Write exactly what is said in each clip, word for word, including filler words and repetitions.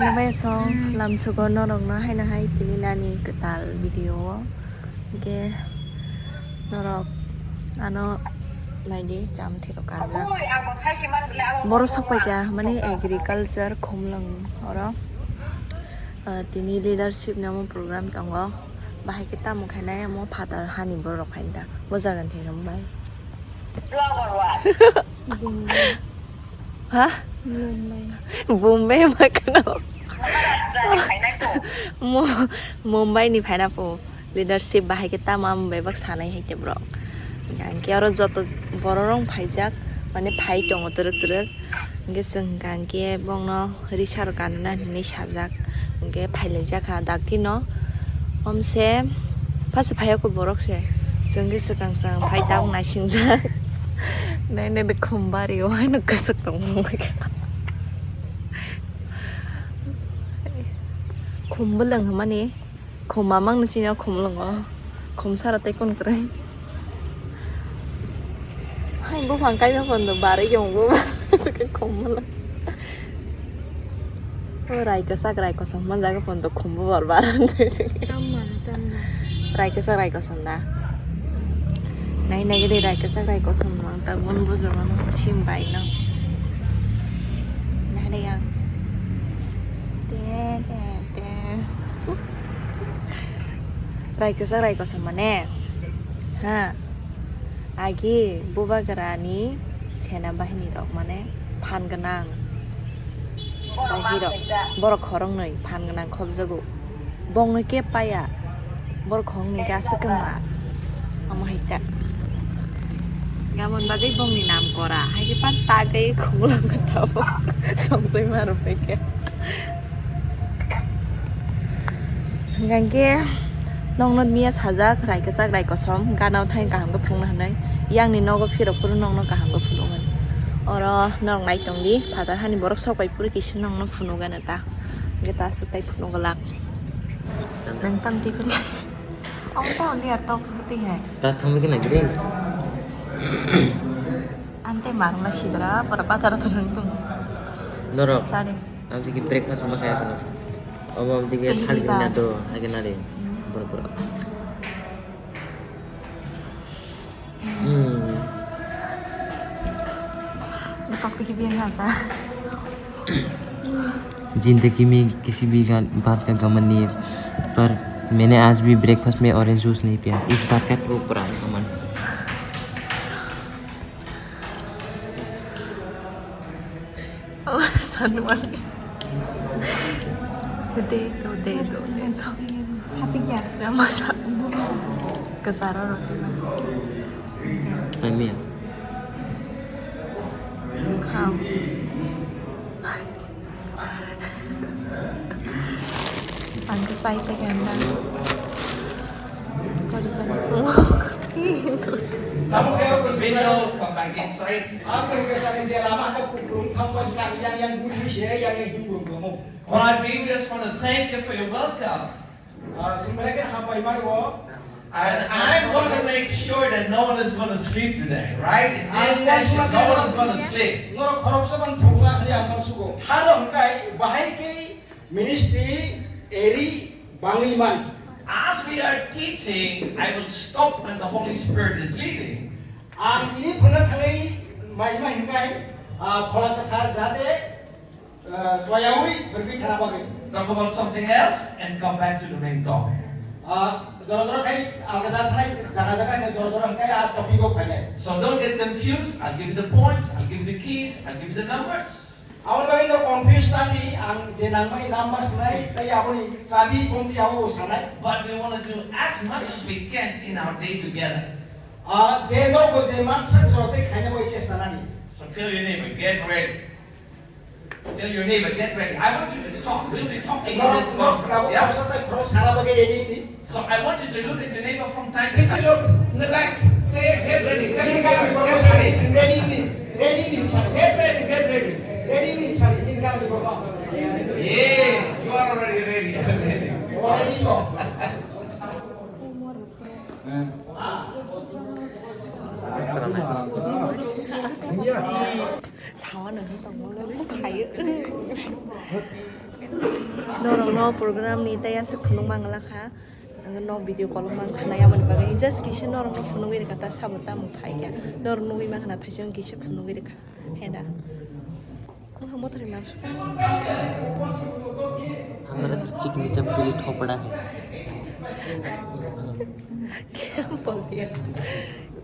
Nabaiso lamsugo norokno haino hai tini nani kwtal video o. Hwnkhe norok ano naidi cham thiro kanjak. Borok sokpaikha mani agriculture khumlwng oro, ah, tini leadership ni omo program tongo. Bahai khe tamo khainai omo phatar hani borok phainda. Bo jaga ni thwngkha bai. Ha? Mumbai. Bombay ma kheno. Mo-, Mumbai ni phaina po leadership bahai khe tamo bebak sanai hai khe borok. Hingke oro joto borok rok phaijak, mane phai tongo twrwk twrwk. Hingke chwng hingka hingke bongno risa rok kanna hinui sajak. Hingke phailaijak kha dakti no. Omse phasa phaiya kho borok se. Chwng khe swkang swkang phai tabuk naisingjak. Nai nai de khum bari o haino kwchwk tongmani. Khum bwlwng hwnmani khum mamang no chini o khum lwngo. Khum sara tei kun kwrwi. Hai buphang kaima phondo barwi yong bo. Khum bwlwng. O rai kwchak rai kosom hwnjago phondo khum bo bor bar. Tamani tamni. Rai kwchak rai kosom da. Nai nai gede rai kwchak rai kosom mang ta gun bujo mano chim bai no. Nai nai yang. Te te te. Rai kwchak rai kosom mane. Ha. Agi bubagrani sena bahini rok mane phan gwnang sipahi rok borok khoroknwi phan gwnang khobjago. Bongno kep paya, borok khoroknwi khe aswk kwma. Omo hai khe. Gamon bagwi bongni nam kora, hai khe pan tagwi khumulwng tabuk songchoi ma rwphaikhe. Hingkha khe nokno miya sajak, rai kwchak, rai kosom, gana o thai kaham khe phunukna hinwi. Yang ni nogo phirok phuru nokno kaham khe phunukmani. Oro norok nai tongdi, phatar hani borok sok bai phuru kisa nokno phunukgana ta. Hingke ta aswk tai phunuk glak. Nang tam twi phuri. Ang ta undi ar tok bwtwi hai. Ta thangwi khe nai gri. Ang tei marwla sidra, pura patara tarang tong. Norok. Chari. Ang tiki breakfast ma kaya kono. Obo tiki Pehli thali bar. Na do, age na de. Hmm. Pura pura. Hmm. Tok tiki biang ha sa. जिंदगी में किसी भी गा-, बात का गम नहीं है, पर मैंने आज भी ब्रेकफास्ट में ऑरेंज जूस नहीं पिया। इस बात का तो पूरा गमन। Oh, sanwani. Dei do, dei do, dei do. Sapi ya. Nama sa. Kesara roti. Tamia. Khao. Ang kasai ta ganda. Kori jani. Tamo kaya ko window, come back inside. Ang kari ka sani je lama ka kuplung thang ban ka yang yang buri se yang yang himbung kamu. But we just want to thank you for your welcome. Ah, sumreken hambai marwo. And I want to make sure that no one is going to sleep today, right? In this session, no one is going to sleep. Norok khoroksa ban thungla hali ang sugo. Haro hwnkhe bahai khe ministry eri bangwi man. As we are teaching, I will stop when the Holy Spirit is leading. Ang tini phunna thangwi mai mai hwnkhe, ah, Phola Kwthar jate Ah, chwrayaui phirgwi thana bagwi. Talk about something else and come back to the main topic. Ah, jora jora khai, ah, jaga jaga thanai, jaga jaga khai, jora jora khai, ah, topic o phainai. So don't get confused. I'll give you the points, I'll give you the keys, I'll give you the numbers. Aboni bagwi no confuse tangdi, ang je nangmani numbers nai, tei aboni chabi bomdi abo sanai. But we want to do as much as we can in our day together. Ah, je no bo je mansak jora tei khaina bai chesta nani. So tell your neighbor, get ready. Tell your neighbor, get ready. I want you to talk. We'll be talking in this conference, yeah? So I want you to look at your neighbor from time to time. Picture look in the back. Say, "Get ready." Tell your neighbor, "Get ready." Get ready, get ready. Yeah, you are already ready. Sawa nang tongmo sayo. Norok no program ni taya se khulung mangla kha. Ang no video call mang thana ya mani bagwi just kisa norok no phunugwi rikha ta sabo tamo phai kha. Norok nugwi ma khana thaisong kisa phunugwi rikha. Heda. Moha mothori mang suka. हमारा तो चिकनी चमकीली थोपड़ा है। क्या बोल दिया?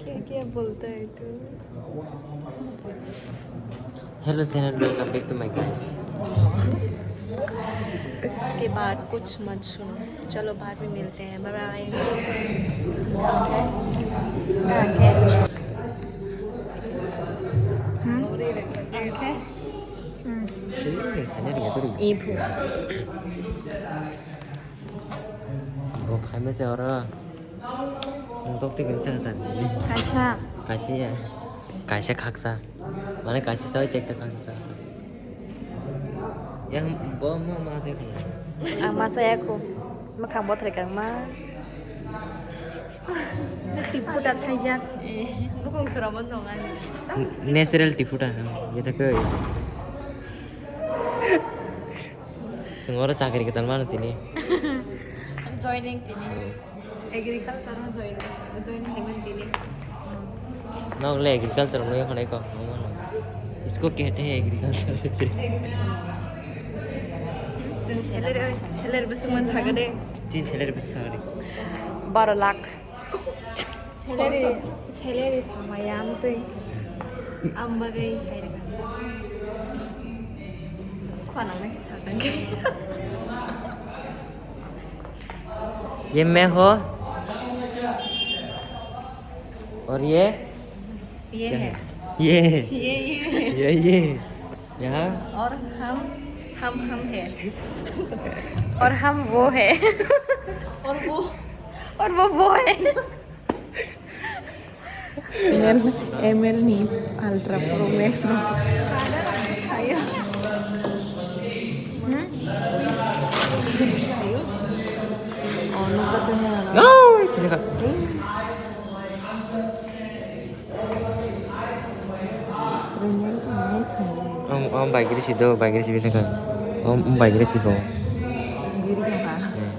क्या क्या बोलता है तू? Hello channel, welcome back to my guys. इसके बाद कुछ मत सुनो। चलो बाद में मिलते हैं। Bye bye. Hmm? Okay. Hmm. Iphu. Bo phaima se oro. Nung tok tik sa sa. Kaisa. Kaisa ya. Kaisa khaksa. Mane kaisa sa tek tek khaksa sa. Yang bo ma ma se. Ang ma sa ya ko. Makhang bothor kang ma. Tiputa thaijak. Bukung sura mon dong ani. Natural tiputa. Beta ko. Sengora chakri ketan mano tini. Joining tini. Agriculture no joining, joining haiman tini. Nok le agriculture no yakho naiko. Isko kehte hai agriculture. Salary, salary bwswk man sagade. Tin salary bwswk sagade. Baro lakh. Salary, salary samaya amtwi. Ang bagwi sai rwkha. Khwana nai sakang. ये मैं हो और ये ये क्या है? ये ये ये ये यहाँ और हम हम हम है और हम वो है और वो और वो वो है। M L, M L ni Ultra Pro Max ro. Ayo. Hmm? Oh, nungkha tanya. Oh, kini ka. Ang, ang bai giri si do, bai giri si bini ka. Ang, ang bai giri si ko. Giri ka ba? Hmm.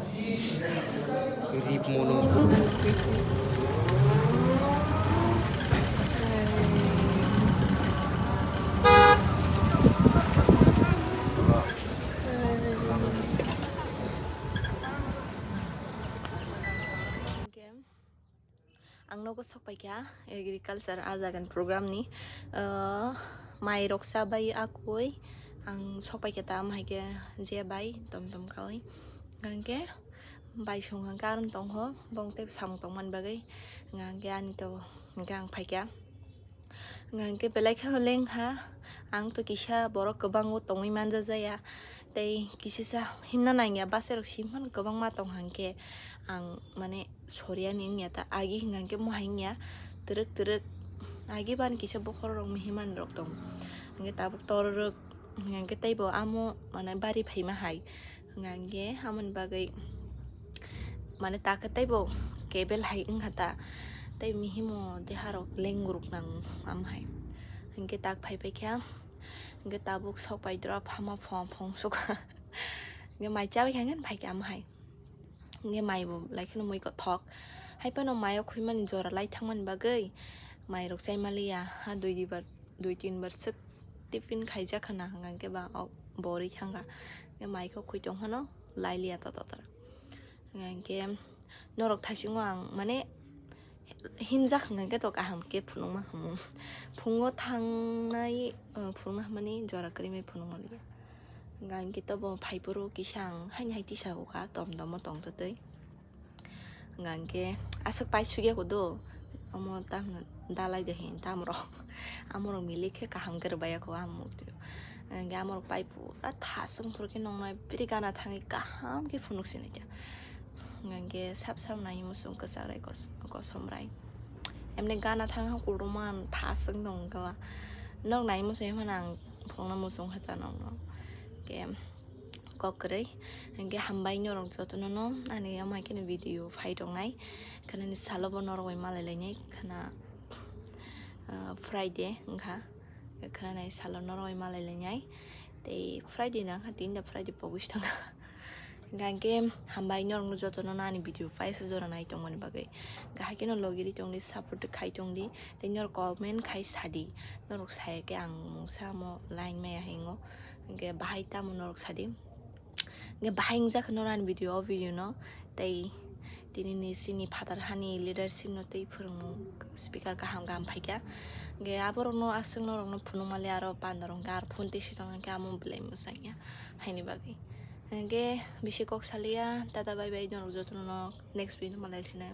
Rip mono. Ang nogo sok paikha agriculture a jagani program ni, ah, mai rok cha bai akui ang sok paikha ta, am hai khe je bai tom tom kaui hingkhe bai song hingkhe aron tong ho bong tei samung tong mani bagwi hingkhe ani to hingkhe ang phaikha. Hingkhe belai kheno lengkha, ang to kisa borok kwbangbo tongwi manjajaya, tei kisisa himna nangya, bwsarok simi phano kwbangma tong hingkhe ang mane soriani wngya ta, agi hingkhe mohai wngya twrwk twrwk, agi bani kisa bokhorok rok mihimani rok tong, hingkhe tabuk tororok hingkhe teibo amo mane bari phaima hai. Hingkhe amoni bagwi mane takhe teibo kebel hai wngkha ta, tei mihimo deharok lengruk nang am hai. Hingkhe tak phai paikha, hingkhe tabuk sok pai drop hama phong phong sukha. Hingkhe mai chawi kha hingkhe phaikha am hai. Hingkhe mai bo lai kheno mui kothok. Hai phano maio khwimani jora lai thangmani bagwi mairok chai maliya. Ha dui dibar, dui tin bar swk tiffin khaijak khana hingkhe ba o bo rwi thangkha. Hingkhe mai khe khwi tong phano lai liya to totra. Hingkhe norok thaisingo ang mane himjak hingkhe to kaham khe phunukma hamu. Phungo thangnai, uh, phunukma hamani jora kwrwi mai phunukma liya. Hingkhe tobo phaiphuru kisa ang haini hai tisa ukha tom tomo tong twtwi. Hingkhe aswk pai sugya ko do, omo tamo dalai de hin tamrok, amorok milik khe kaham khe rwbaiya ko amorok twi. Hingkhe amorok pai pura thasung phuru khe nongnai biri gana thangwi kaham khe phunuk sinai khe. Hingkhe sap sap nai musung kwchak rai kos-, kosom rai. Emne gana thang ha kulruma thasung nong kha. Nok nai musung phano ang phunukna musung kha ta nongno. Hingkhe kok kwrwi. Hingkhe hambai norok jotono no ani omo hai kheno video phai tongnai. Khwnani salo bo norok bai malai lainai khwna, ah, Friday wngkha. Khwnanai salo norok malai lainai. Tei Friday nang kha, tini da Friday pogwi se thang kha. Hingkha hingke hambai norokno jotono ani video paisa jora nai tongmani bagwi. Hingkha haikhe no logi ri tongdi, support khai tongdi, tei norok comment khai sadi. Norok saya khe ang mungsa mo line maya hingo. Hingke bahai tamo norok sadi. Hingke bahai wngjak khe norok ani video, o video no. Tei tini ni chini phatar hani leadership no tei phwrwngmung speaker kaham kaham phaikha. Hingke aborokno aswk norokno phunukmali aro pandarok hingke aro phone tei se tongkha hingke amo belai mwsangya haini bagwi. Hingke bisi kok saliya, tata bye bye norok jotono next video malai sinai.